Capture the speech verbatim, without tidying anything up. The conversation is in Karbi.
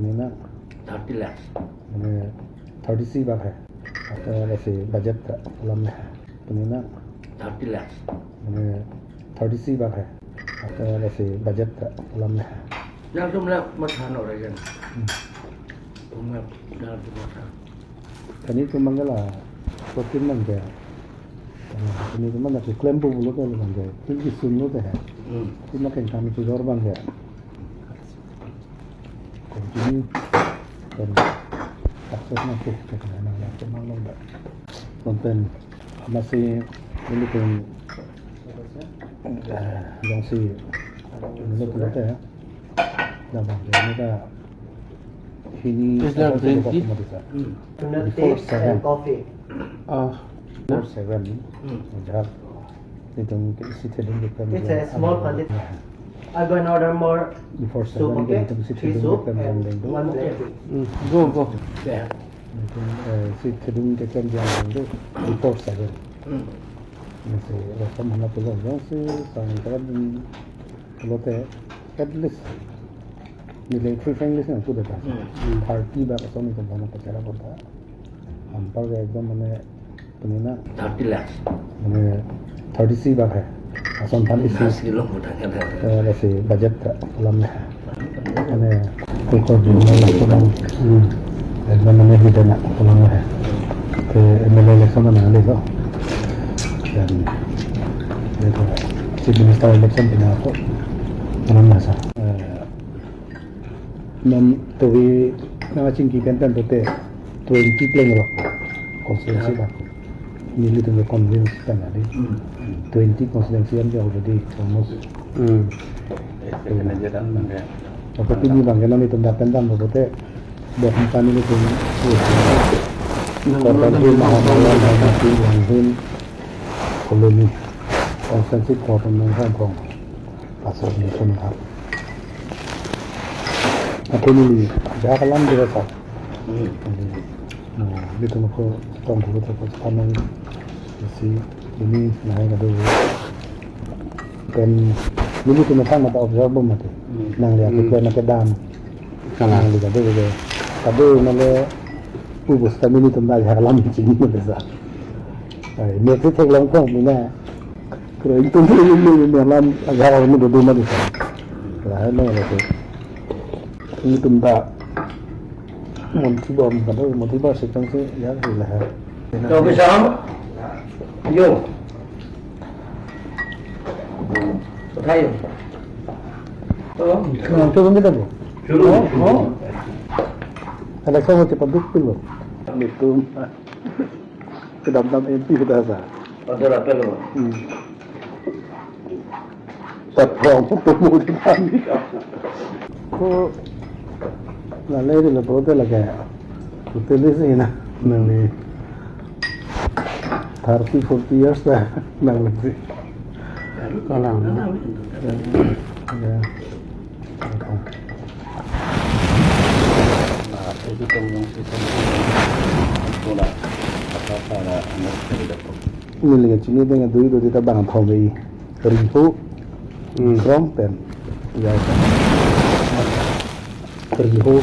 Mane thirty lakhs. Mane thirty-three bak hai. Atau lasi budget ta alam hai. Mane thirty lakhs. Mane thirty-three bak hai. Atau lasi budget ta alam hai. Nangtum la matha nang rajan. Hmm. Tum la, nangtum matha. Kani tum manggala protein manggala. Kani tum manggala klem pu pulote manggala. Tum kisun lote hai. Hmm. Tum makan kami tu dor manggala. Continue. Pen success nangkok, cek nang nang nang nang nang. Pen amatsi nelitum, eh, jongsi nelitum lote, dah bang, ini dah ini. Is there apa sih green tea? Before seven. Coffee. Ah, before seven. Hmm. Dah. Nelitum ke isi thedung ke pen. It's a small quantity. I'm gonna order more soup, okay? Three soup and one black tea. Hmm. Go, go. Yeah. Nelitum, eh, isi thedung ke pen jam dong before seven. Hmm. Nasi rasa mana pulo jongsi sang karan pulote at least neli three families nang sudah kan. Hmm. Thirty bak asam itu mana pacara kota. Anpar ke ekdom mane Mane thirty lakhs. Mane thirty-three bak hai. Ason thirty-three. Last kilo kota kan hai. Eh, lasi budget ta alam hai. Mane koko di mane kota. Hmm. Ekdom mane hidden alam hai. Ke M L A election mana ada lo. Dan itu Chief Minister election pina ko. Alam nasa. Eh, Nam tovi nangchingki pen pen pulote twenty pleng lo constituency bang. Nelitum ke convince pen adi. Hmm. Twenty constituency an ke already almost. Hmm. Apa pini bang ke nelitum dak pen pen pulote bok kami nelitum. Kota Mahamaya, Mahamaya, Langhin, Colony, constituency kota nang Hongkong. Pasal ni pun ha. Aku ni, dia kalam dia sa. Hmm. Jadi, no, dia tu aku tong aku tu aku sepanjang isi ini naik ada. Dan ini tu macam mata observer mati. Hmm. Nang lihat Hmm. Itu anak kedam. Kalang. Nang lihat ada gitu. Tapi mana ubus kami ni tu dah kalam sini tu sa. Ai, ni tu tak longkong punya. Kira itu ni ni ni alam agar orang ni duduk mati sa. Kira hai mana tu. Ini tum ta Monti bom kado, Monti bom sejong si ya sih lah. Kau bisa? Yo. Kau tahu? Oh. Nah, itu kan kita bu. Suruh. Oh, oh. Ada kamu cepat dukung lo. Dukung. Kedam-dam M P kita sa. Ada apa lo? Hmm. Taprong putemu di kami. Ko lalai di lepo te lagi. Hotel di sini na. Nang di thirty, forty years dah. Nang di. Kalang. Ya. Ini lagi sini dengan dui dui kita bang thau dei. Riho. Hmm. Krong pen. Ya. Riho.